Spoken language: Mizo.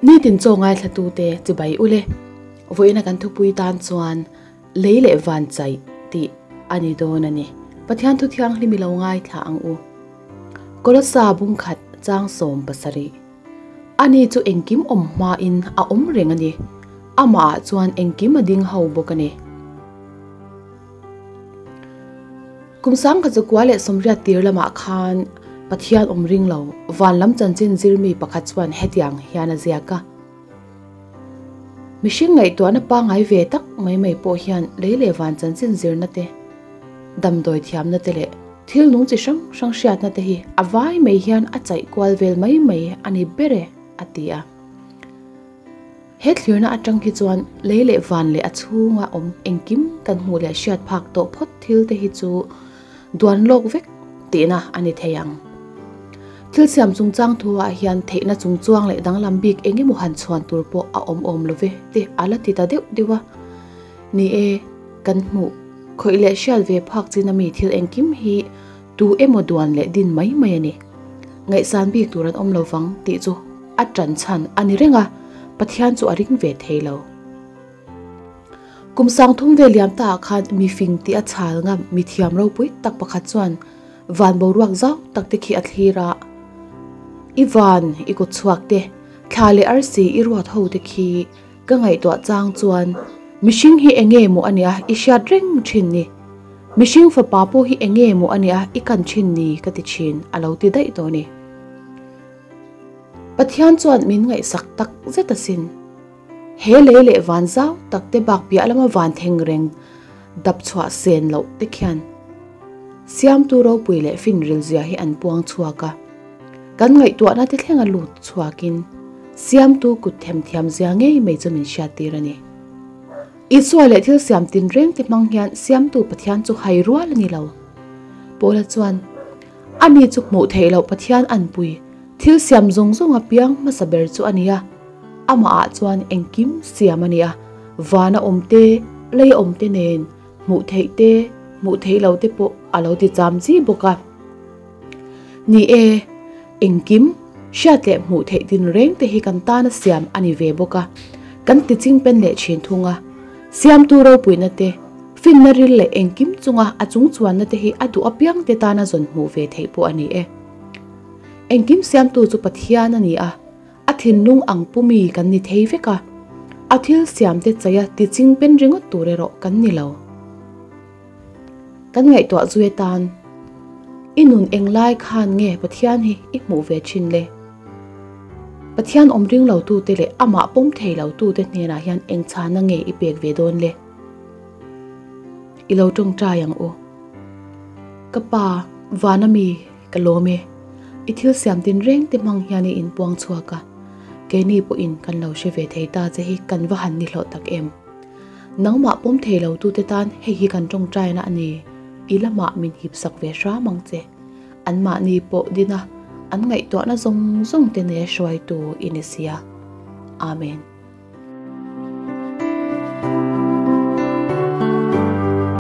Nitin chaw ngaithlatute chibai ule. Vawiina kan thupui tan chuan lei leh van chaih tih a ni dawn a ni. Pathian thu thianghlim i lo ngaithla ang u. Kolossa bungkhat chang 70. Ani chu engkim awm hmain a awm reng a ni. Amahah chuan engkim a ding ho bawk a ni. Kum 1980 tir lamah khan Pathian awm ring lo van lam chanchin zirmi pakhat chuan hetiang hian a ziak a. Mihring ngaihtuahna pangngai ve tak mai mai pawh hian lei leh van chanchin zirna te, damdawi thiamna te leh thil nung chi hrang hrang hriatna te hi a vai mai hian a chaih kual vel mai mai a ni ber e, a ti a. He thlirna atang hi chuan lei leh van leh a chhunga awm engkim kan hmuh leh hriat phak tawh phawt thil te hi chu duan lawk vek tihna a ni thei ang. Thil siam chungchang thu ah hian theihna chungchuang leh danglam bik eng emaw han chhuan tur pawh a awm awm lo ve te a la ti ta deuh deuh a. Ni e, kan hmuh, khawih leh hriat ve phak chin ami thil engkim hi tu emaw duan leh din mai mai a ni. Ngaihsan bik tur an awm lo vang tih chu a tan chhan a ni reng a, Pathian chu a ring ve thei lo. Kum 3000 vel liam ta ah khan mifing tih a chhal ngam mithiam ropui tak pakhat chuan van boruak zau tak te khi a thlir a. I van i kut chhuak te, thla leh arsi i ruat ho te khi ka ngaihtuah chang chuan mihring hi eng nge maw a nia i hriat reng thin ni. Mihring fapa pawh hi eng nge maw a nia i kan thin ni ka ti thin a lo ti daih tawh a ni. Pathian chuan min ngaihsak tak zet asin. He lei leh van zau tak te bak piah lama van theng reng dap chhuah sen loh te khian Siamtu ropui leh finril zia hi an puang chhuak a. Kan ngaihtuahna te thlenga lut chhuakin Siamtu kut themthiam zia ngei mai chu min hriattir a ni. Isua leh thil siam tinreng te hmang hian Siamtu Pathian chu hai rual a ni lo. Paula chuan, Ani chu hmuh theih loh Pathian anpui thil siam zawng zawng a piang hmasa ber chu a ni a. Amahah chuan engkim siam a ni a, vana awm te, lei awm te nen hmuh theih te, hmuh theih lo te pawh a lo ti cham chi bawk a. Ni e, engkim hriat leh hmuh theih din reng te hi kan tana siam a ni ve bawk a, kan ti ching pen leh thin thung a. Siamtu ropuina te, finna ril leh engkim chunga a chung chuanna te hi a duh apiang te tana zawn hmuh ve theih pawh a ni e. Engkim siamtu chu Pathian a ni a. A thinlung ang pumi kan ni thei vek a, a thil siamte chaia ti ching pen ringawt tur erawh kan ni lo. Kan ngaihtuah zui atan, I nun englai khan nge Pathian hi i hmuh ve thin le? Pathian awm ring lo tute leh amah pawm thei lo tute hnenah hian eng chhana nge i pek ve dawn le? I lo tawngtai ang u. Ka pa, vana mi Ka lawm e. I thil siam tin reng te hmang hian i inpuang chhuak a, keini pawhin kan lo hre ve thei ta che hi kan va han ni hlawh tak em. Nangmah pawm thei lo tute tan hei hi kan tawngtaina a ni, i lamah min hip sak ve hram ang che. Anmahni pawh dina an ngaihtuahna zawng zawng te nei a hruaitu i ni sia. Amen.